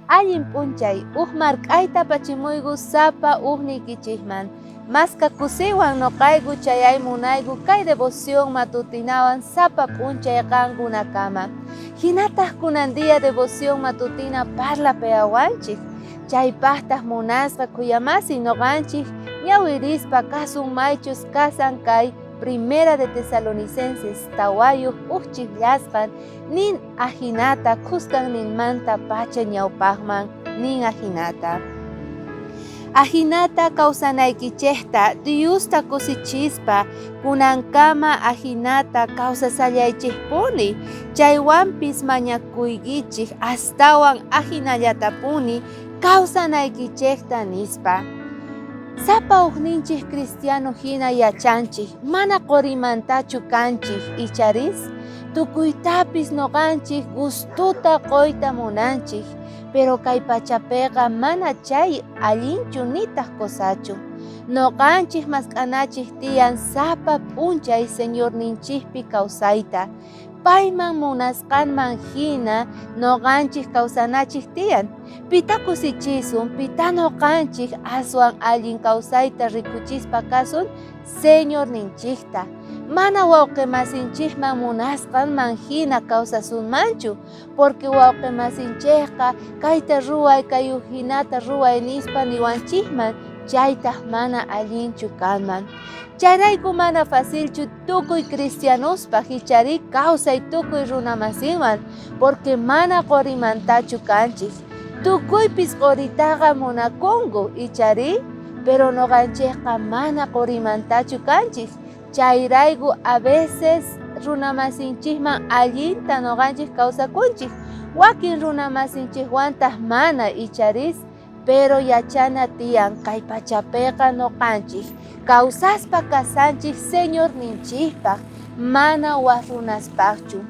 Allin p'unchay, uj mark'ayta apachimuyku sapa ujniykichejman. Maska kusiywan noqayku chayay munayku kay devoción matutinawan sapa p'unchay qankunakama. Jinataj kunan día devoción matutina parlapeawanchej. Chaypajtaj munasqa khuyamasi noqanchej ñawirispa kasun maychus kasan kay Primera de Tesalonicenses tawayoj uj chijllasqan nin ajinata khuskanninmanta pacha ñawpajman nin ajinata. Ajinata kawsanaykichejta Diosta kusichispa kunankama ajinata kawsasallaychejpuni, chaywanpis mañakuykichej astawan ajinallatapuni kawsanaykichejta, nispa. Sapa ujninchej cristiano jina yachanchej mana qorimantachu kanchej, icharis? Tukuytapis noqanchej gustota qoyta munanchej, pero kay pachapeqa mana chay allinchu nitaj cosachu. Noqanchej mask'anachej tiyan sapa p'unchay Señorninchejpi kawsayta. Payman munasqanman jina noqanchej kawsanachej tiyan. Pita kusichisun, pita noqanchej aswan allin kawsayta rikuchispa kasun Señorninchejta. Mana wawqemasinchejman munasqanman jina kawsasunmanchu, porque wawqemasinchejqa kayta ruway, kay jinata ruway nispa niwanchejman, chaytaj mana allinchu kanman. Chayrayku mana facilchu tukuy cristianospaj icharí kawsay tukuy runamasinwan, porque mana qorimantachu kanchej. Tukuypis qoritaqa munakunku, icharí? Pero noqanchejqa mana qorimantachu kanchej. Chayrayku a veces runamasinchejman allinta noqanchej kawsakunchej, wakin runamasinchejwantaj mana, icharis? Pero yachana tiyan kay pachapeqa noqanchej kawsaspa kasanchej Señorninchejpaj, mana waj runaspajchu.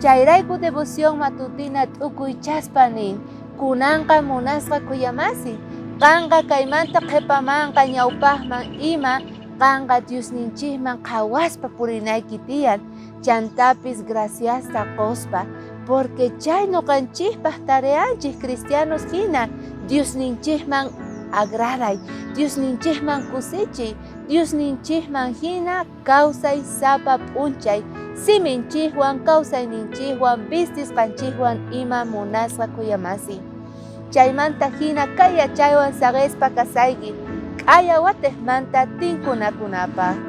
Chayrayku devoción matutina t'ukuychaspa nin, Kunanqa munasqa khuyamasi, qanqa kaymanta qhepamanqa ñawpajman ima qanqa Diosninchejman qhawaspa purinayki tiyan, chantapis graciasta qospa, porque chay noqanchejpaj tareanchej cristianos jina Diosninchejman agraday, Diosninchejman kusichiy, Diosninchejman jina kawsay sapa p'unchay, siminchejwan, kawsayninchejwan, vistisqanchejwan ima munasqa khuyamasi. Chaymanta jina kay yachaywan saqespa kasayki, k'aya watejmanta tinkunakunapaj.